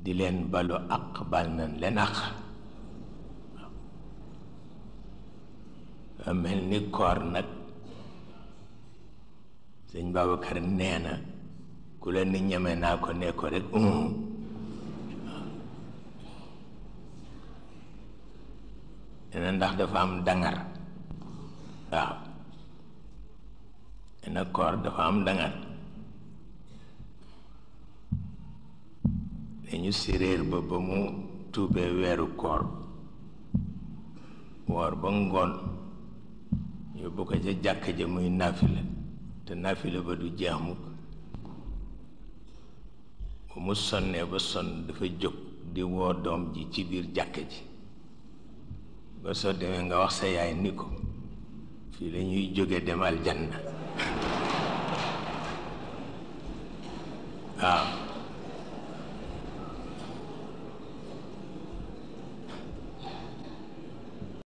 di leen balu àq bal nañ leen àq mel ni koor nag sëñ Babacar nee na ku la ni ñeme naa ko ne ko rek nee na ndax dafa am dangar waaw nee na koor dafa am dangar dañu séréer ba mu tuubee weeru koor woor ba ngoon yóbbu ko ca jàkka ja muy nafila te nafila ba du jeex mukk ba mu sonnee ba sonn dafa jóg di woo doom ji ci biir jàkka ji ba soo demee nga wax sa yaay ni ko fii la ñuy jóge dem aljanna waaw